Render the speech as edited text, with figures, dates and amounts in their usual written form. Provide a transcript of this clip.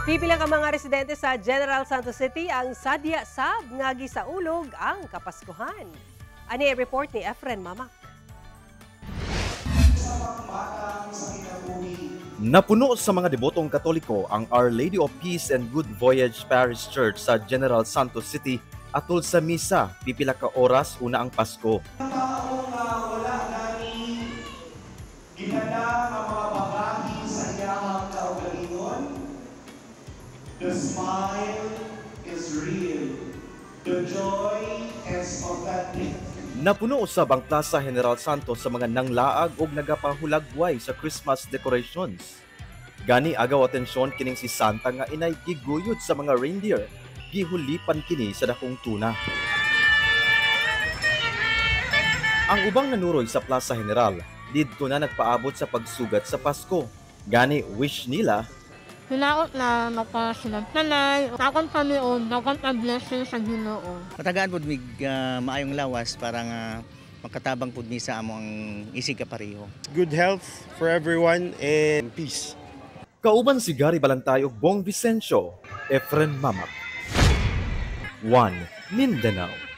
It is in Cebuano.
Pipila ka mga residente sa General Santos City ang sadya sab nga gisaulog ang Kapaskuhan. Ani ang report ni Efren Mamak. Napuno sa mga debotong Katoliko ang Our Lady of Peace and Good Voyage Parish Church sa General Santos City atol sa misa pipila ka oras una ang Pasko. Tao nga wala nani gidala ang mga bagahe sa iyahang kaugalingon. The smile is real. The joy is authentic. Napuno usab ang Plaza General Santos sa mga nanglaag og nagapahulagway sa Christmas decorations. Gani agaw atensyon kining si Santa nga inay giguyod sa mga reindeer. Gihulipan kini sa dakong tuna. Ang ubang nanuroy sa Plaza General didto na nagpaabot sa pagsugat sa Pasko. Gani wish nila Hinaot na makasinagtanay, takon kami o dakon ang blessing sa Ginoo. Matagaan pud mig maayong lawas para nga makatabang pud mi sa among isig kapareho. Good health for everyone and peace. Kauban si Gary Balantay ug Bong Vicencio, Efren Mamak. 1 Mindanao.